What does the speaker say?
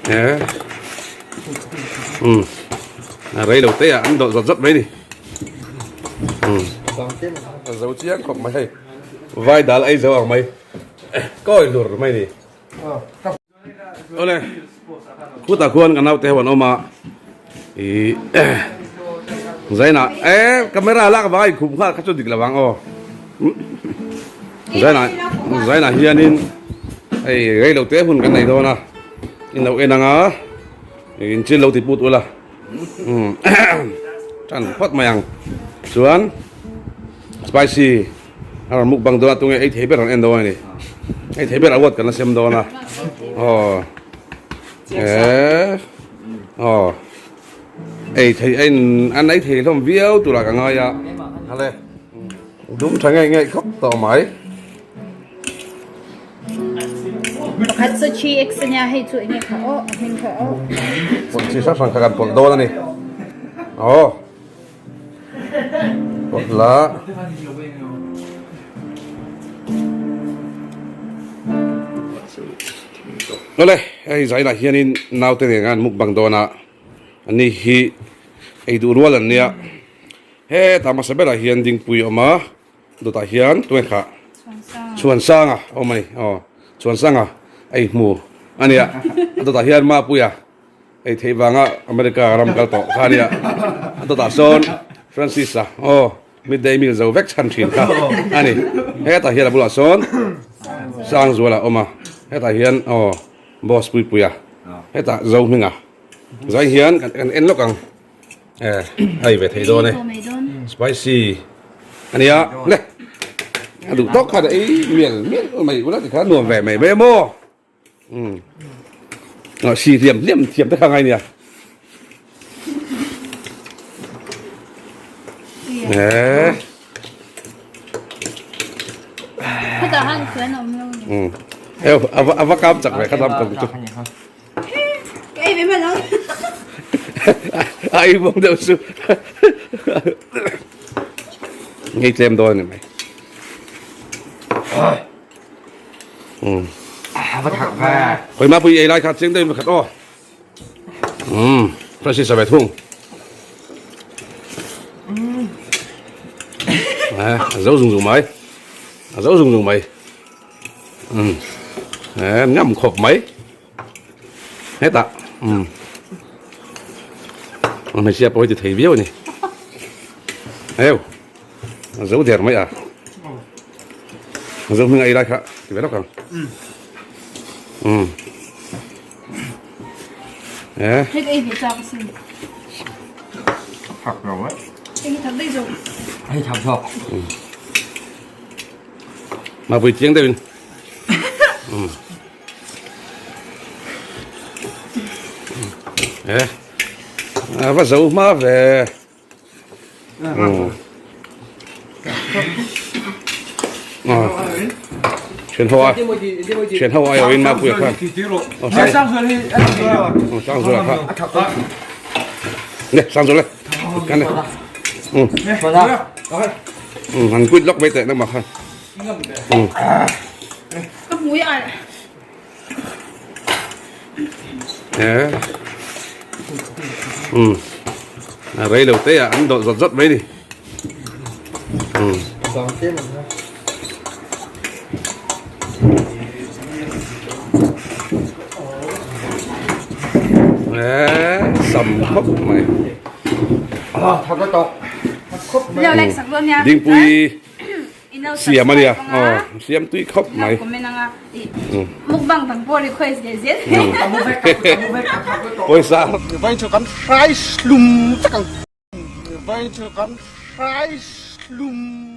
He um a rei lo te ah an dawlh zawt zawt mai ni um a zo chiang khawp mai hei vai dal ei zo ang mai kawi hlur mai ni awle khutah khuan ka naute ho an awm a ih zainah e camera lak avanga inkhum nghal kha chu dik lo ang aw. Zainah zainah hianin hei rei lo te hun kan nei dawn a in lo en anga in chil lo ti put ula umm tan phawt mai ang chuan spicy a rawn mukbang dawn a tunge ei thei ber an en dawn a ni ei thei ber award kan la sem dawn a aw eh aw ei thei a in an ei thei hlawm viau turah ka ngai a hale. Dum tha ngei ngei khawp tawh mai. Pakhat chu chi x ania hei chu enge kha aw a hming kha aw. Pawlh chi hrang hrang kha kan pawlh dawn a ni. Aw. Pawlh la. Awle hei zainah hianin naute nen an mukbang dawn a ani hi ei duh rual an nia. Hetah hmasa berah hian Dingpui a awm a, dawtah hian tunge kha Chhuansanga a awm a ni aw Chhuansanga ei hmu a nia a dawtah hian Mapuia ei theih vanga America ram kal tawh kha a nia a dawtah sawn Francis-a aw midday meal zo vek chhan thin kha a ni hetah hian a bulah sawn Sangzuala a awm a hetah hian aw Boss Puipuia hetah Zohminga zai hian kan en lawk ang. Eh, ai ve thei dawn e. Spicy. Ania, le. A duh tawk kha ei mial mial mai ula ti kha nuam ve mai mai maw. Um. Ờ, si thiam liam thiam te kha ngai nia. Eh. Khata han khuan awm lo ni. Um. Eo, ava ava kam chak ve kha tam tam chu. Ka ei ve hman ang. A ei vawng deuh chu. Ngei tlem dawn a ni mai. Um. Va thak ve. Khoi ma pui ei lai kha chiang deuh in pakhat aw. Um. Francis a ve thung. A zo zung zung mai. A zo zung zung mai. Um. Ngam khawp mai. Hetah umm hmeichhia pawh hi ti thei viau a ni heu a zo der mai a a zo hming a ei lai kha ti ve lawk ang umm eh Hei ka ei ve chak asin. Thak lo e. Hei hi thak daih zawk. Hei thak zawk. Mapui chiang deuhin. Umm. Eh, a va zo hma ve. Thian ho a, thian ho ai awin mapui a khan. Aw, sang zual a kha. Ne, sang zual le. Kan le. Um. Um, han quit lok mai teh nangmah khan. Um. Ka hmui a. Eh. Um. A rei lo te a an dawlh zawt zawt mai ni. Um. Eh, sam khawp mai. Dingpui Siam a nia aw siam tui khawp mai. Pawisa. Vai chu kan hrai hlum vek ang. Vai chu kan hrai hlum.